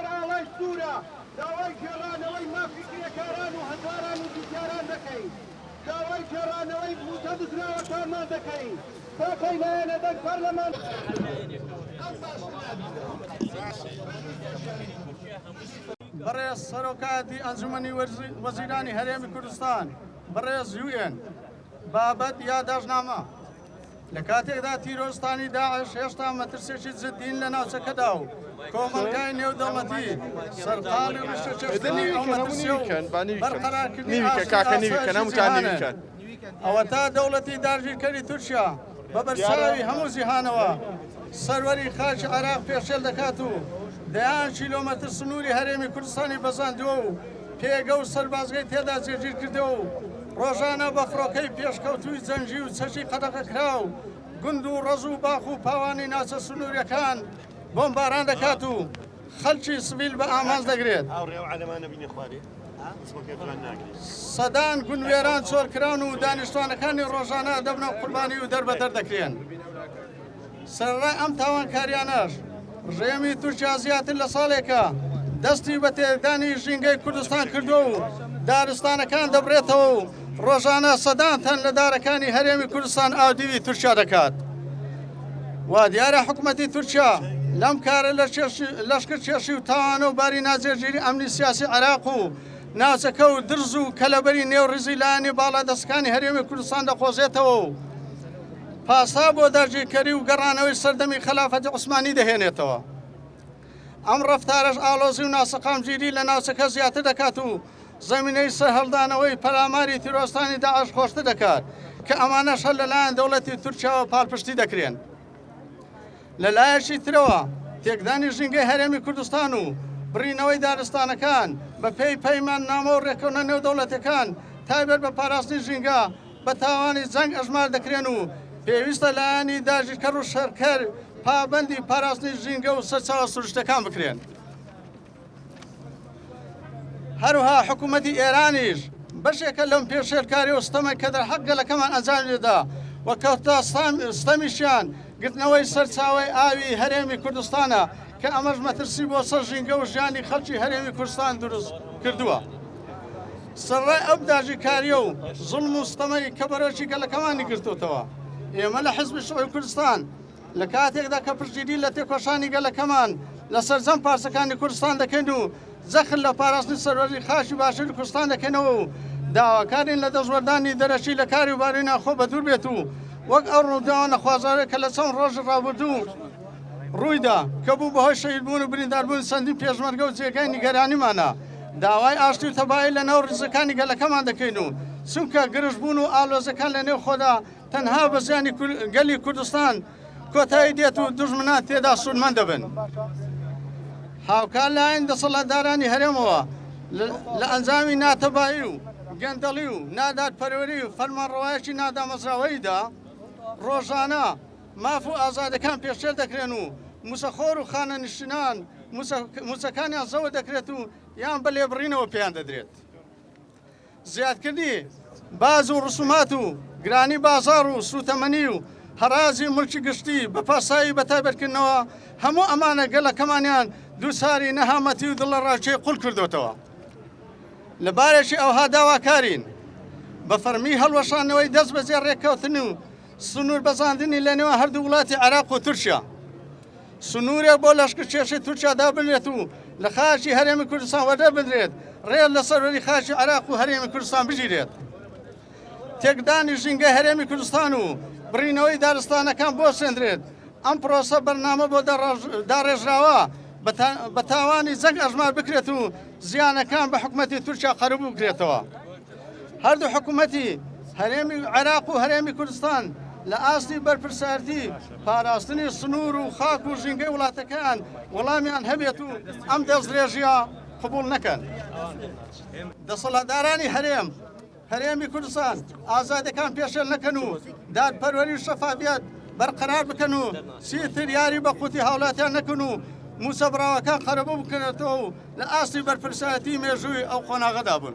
لەسەر ئاڵای سوورە، داوای گێڕانەوەی مافی کرێکاران و هەژاران و جوتیاران دەکەین، داوای گێڕانەوەی مووچە دزراوەکانمان دەکەین، تا کەی نایەنە دەنگ پەرلەمان؟ بەڕێز سەرۆکایەتی ئەنجومەنی وەزیرانی هەرێمی کوردستان، بەڕێز یوئێن، بابەت یاداشتنامە. لە کاتێکدا تیرۆرستانی داعش هێشتا مەترسێکی جددین لە ناوچەکەدا و کۆمەڵگای نێودەوڵەتی سەرقاڵی ڕیشەکێشکردنی ئەو مەترسیە و بەرقەرارکردنی ئاشتی ئاسایشی جیهانن، ئەوەتا دەوڵەتی داگیرکەری تورکیا بە بەرچاوی هەموو جیهانەوە سەروەری خاکی عێراق پێشێل دەکات و دەیان کیلۆمەتر سنووری هەرێمی کوردستانی بەزاندووە و پێگە و سەربازگەی تێدا جێگیر کردووە و ڕۆژانە بە فڕۆکەی پێشکەوتووی جەنگی و چەکی قەدەغەکراو گوند و ڕەز و باخ و پاوانی ناوچە سنووریەکان بۆمباران دەکات و خەڵکی سڤیل بە ئامانج دەگرێت. سەدان گوند وێران چۆڵکراون و دانیشتوانەکانی ڕۆژانە دەبنە قوربانی و دەربەدەر دەکرێن. سەرەڕای ئەم تاوانکاریانەش، ڕژێمی تورکیا زیاتر لە ساڵێکە دەستی بە تێکدانی ژینگەی کوردستان کردووە و دارستانەکان دەبرێتەوە و ڕۆژانە سەدان تەن لە دارەکانی هەرێمی کوردستان ئاودیوی تورکیا دەکات. وا دیارە حکومەتی تورکیا لەم کارە لەشکر کێشی و تاوانە و باری ناجێگیری ئەمنی سیاسی عێراق و ناوچەکە و درز و کەلەبەری نێو ڕیزی لایەنی باڵادەستەکانی هەرێمی کوردستان دەقۆزێتەوە و پاسا بۆ داگیرکەری و گەڕانەوەی سەردەمی خەلافەتی عوسمانی دەهێنێتەوە. ئەم ڕەفتارەش ئاڵۆزی و ناسەقامگیری لە ناوچەکە زیاتر دەکات و زەمینەی سەرهەڵدانەوەی پەلاماری تیرۆرستانی داعش خۆشتر دەکات کە ئەمانەش هەر لەلایەن دەوڵەتی تورکیاوە پاڵپشتی دەکرێن. لە لایەکی ترەوە تێکدانی ژینگەی هەرێمی کوردستان و بڕینەوەی دارستانەکان بە پێی پەیماننامە و ڕێککەونە نێودەوڵەتیەکان تایبەت بە پاراستنی ژینگە بە تاوانی جەنگ ئەژمار دەکرێن و پێویستە لایەنی داگیرکەر و شەرکەر پابەندی پاراستنی ژینگە و سەرچاوە سروشتەکان بکرێن. هەروها حکوومەتی ئێرانیش بەشێکە لەم پێشێلکاری و ستەمە کە دەرحەق گەلەکەمان ئەنجامی دەدا و کەوتە ستەمیشیان گرتنەوەی سەرچاوەی ئاوی هەرێمی کوردستانە کە ئەمەش مەترسی بۆ سەر ژینگە و ژیانی خەڵکی هەرێمی کوردستان دروست کردووە. سەرڕای ئەو داگیرکاریە و زوڵم و ستەمەی کە بەرۆکی گەلەکەمانی گرتووتەوە، ئێمە لە حزبی شیوعی کوردستان لە کاتێکدا کە پشتگیری لە تێکۆشانی گەلەکەمان لە سەرجەم پارچەکانی کوردستان دەکەین و جەخت لە پاراستنی سەروەری خاکی باشووری کوردستان دەکەینەوە و داواکارین لە دەستوەردانی دەرەکی لە کاری و باری ناوخۆ بەدوور بێت و وەک ئەو ڕووداوە نەخوازراوەی کە لە چەند ڕۆژی ڕابردوو ڕوویدا کە بوو بەهۆی شەهیدبوون و برینداربوونی چەندین پێشمەرگە و جێگای نیگەرانیمانە داوای ئاشتی و تەبایی لە ناو ڕیزەکانی گەلەکەمان دەکەین و چونکە گرژبوون و ئالۆزەکان لە نێو خۆدا تەنها بە زیانی گەلی کوردستان کۆتایی دێت و دوژمنان تێدا سوودمەند دەبن. هاوکات لایەن دەسەڵاتدارانی هەرێمەوە لە ئەنجامی ناتەبایی و گەندەڵی و نادادپەروەری و فەرمانڕەوایەکی نادامەزراوەییدا ڕۆژانە ماف و ئازادەکان پێشێل دەکرێن و مووچەخۆر و خانەنشینان مووچەکانیان زەوت دەکرێت و یان بە لێبڕینەوە پێیان دەدرێت. زیادکردنی باج و ڕسومات و گرانی بازاڕ و سووتەمەنی و هەڕاجی موڵکی گشتی بە پاساوی بەتایبەتکردنەوە، هەموو ئەمانە گەلەکەمانیان دووچاری نەهامەتی و دڵەڕاوکێی قوڵ کردۆتەوە. لە بارێکی ئەوها داواکارین بە فەرمی هەڵوەشاندنەوەی دەستبەجێ ڕێککەوتن و سنوور بەزاندنی لە نێوان هەردوو وڵاتی عێراق و تورکیا، سنوورێک بۆ لەشکرکێشی تورکیا دابنرێت و لە خاکی هەرێمی کوردستان وەدەربنرێت، ڕێز لە سەروەری خاکی عێراق و هەرێمی کوردستان بگیرێت. تێکدانی ژینگەی هەرێمی کوردستان و بڕینەوەی دارستانەکان بوەستێندرێت، ئەم پرۆسە بەرنامە بۆ داڕێژراوە بە تاوانی جەنگ ئەژمار بکرێت و زیانەکان بە حکومەتی تورکیا قەرەبوو بکرێتەوە. هەردوو حکومەتی هەرێمی عێراق و هەرێمی کوردستان لە ئاستی بەرپرسیارتی پاراستنی سنوور و خاک و ژینگەی وڵاتەکەیان وەڵامیان هەبێت و ئەم دەستدرێژییە قبوڵ نەکەن. دەسەڵاتدارانی هەرێم هەرێمی کوردستان ئازادیەکان پێشێل نەکەن و دادپەروەری و شەفافیەت بەرقەرار بکەن و چیتر یاری بە قوتی هاوڵاتیان نەکەن و مووچە بڕاوەکان قەرەبوو بکرێتەوە و لە ئاستی بەرپرسایەتی مێژووی ئەو قۆناغەدا بن.